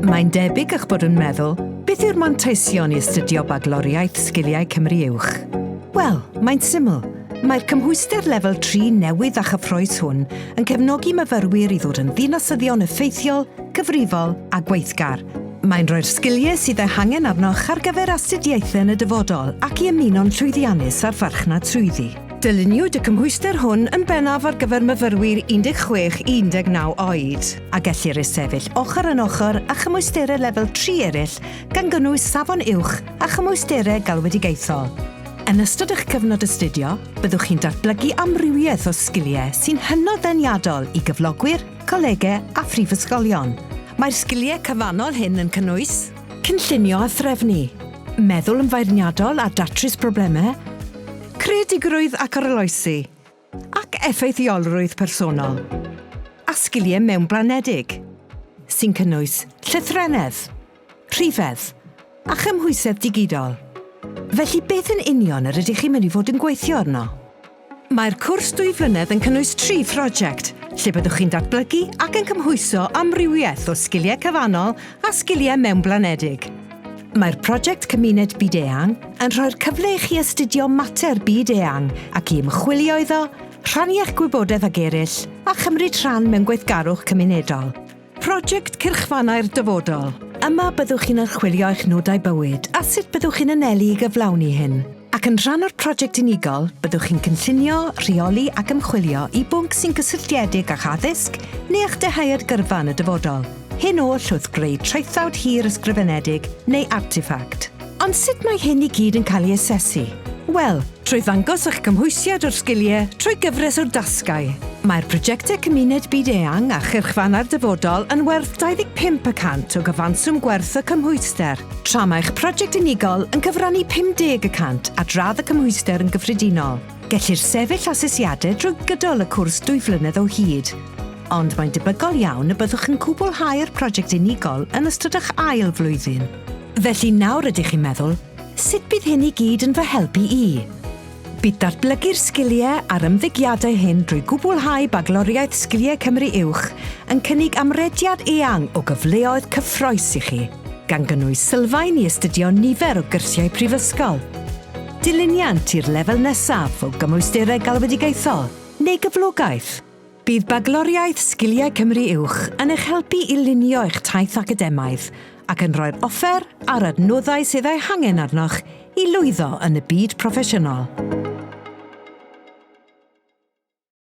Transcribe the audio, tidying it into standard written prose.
Mae'n debyg eich bod yn meddwl, beth yw'r manteision i astudio Bagloriaeth Sgiliau Cymru Uwch? Wel, mae'n syml. Mae'r cymhwyster lefel 3 newydd a chyffrous hwn yn cefnogi myfyrwyr i ddod yn ddinasyddion effeithiol, cyfrifol a gweithgar. Mae'n rhoi'r sgiliau sydd eu hangen arnoch ar gyfer astudiaethau yn y dyfodol ac i ymuno'n llwyddiannus â'r farchnad swyddi. Dyluniwyd y cymhwyster hwn yn bennaf ar gyfer myfyrwyr 16 i 19 oed, a gellir ei sefyll ochr yn ochr â chymwysterau lefel 3 eraill gan gynnwys Safon Uwch a chymwysterau galwedigaethol. Yn ystod eich cyfnod astudio, byddwch chi'n datblygu amrywiaeth o sgiliau sy'n hynod ddeniadol i gyflogwyr, colegau a phrifysgolion. Mae'r sgiliau cyfannol hyn yn cynnwys. Cynllunio a threfnu, meddwl yn feirniadol a datrys problemau, creadigrwydd ac arloesi, ac effeithiolrwydd personol, a sgiliau mewnblanedig, sy'n cynnwys llythrennedd, rhifedd, a chymhwysedd digidol. Felly beth yn union yr ydych chi'n mynd i fod yn gweithio arno? Mae'r cwrs dwy flynedd yn cynnwys tri phroject, lle byddwch chi'n datblygu ac yn cymhwyso amrywiaeth o sgiliau cyfannol a sgiliau mewnblanedig. Mae'r prosiect Cymuned Byd-eang yn rhoi'r cyfle i chi astudio mater byd-eang ac i ymchwilio iddo, rhannu eich gwybodaeth ag eraill a chymryd rhan mewn gweithgarwch cymunedol. Prosiect Cyrchfannau'r Dyfodol. Yma byddwch chi'n archwilio eich nodau bywyd a sut byddwch chi'n anelu i gyflawni hyn. Ac yn rhan o'r prosiect unigol, byddwch chi'n cynllunio, rheoli ac ymchwilio i bwnc sy'n gysylltiedig â'ch addysg neu â'ch dyhead gyrfa yn y dyfodol. Hyn oll wrth greu traethawd hir ysgrifenedig neu artiffact. Ond sut mae hyn i gyd yn cael ei asesu? Wel, trwy ddangos eich cymhwysiad o'r sgiliau trwy gyfres o dasgau. Mae'r prosiectau Cymuned Byd-eang a Chyrchfannau'r Dyfodol yn werth 25 y cant o gyfanswm gwerth y cymhwyster, tra mae'ch prosiect unigol yn cyfrannu 50 y cant at radd y cymhwyster yn gyffredinol. Gellir sefyll asesiadau drwy gydol y cwrs dwy flynedd o hyd, ond mae'n debygol iawn y byddwch yn cwblhau'r prosiect unigol yn ystod eich ail flwyddyn. Felly nawr ydych chi'n meddwl, sut bydd hyn i gyd yn fy helpu i? Bydd datblygu'r sgiliau a'r ymddygiadau hyn drwy gwblhau Bagloriaeth Sgiliau Cymru Uwch yn cynnig amrediad eang o gyfleoedd cyffrous i chi, gan gynnwys sylfaen i astudio nifer o gyrsiau prifysgol, dilyniant i'r lefel nesaf o gymwysterau galwedigaethol neu gyflogaeth. Bydd Bagloriaeth Sgiliau Cymru Uwch yn eich helpu i lunio eich taith academaidd ac yn rhoi'r offer a'r adnoddau sydd eu hangen arnoch i lwyddo yn y byd proffesiynol.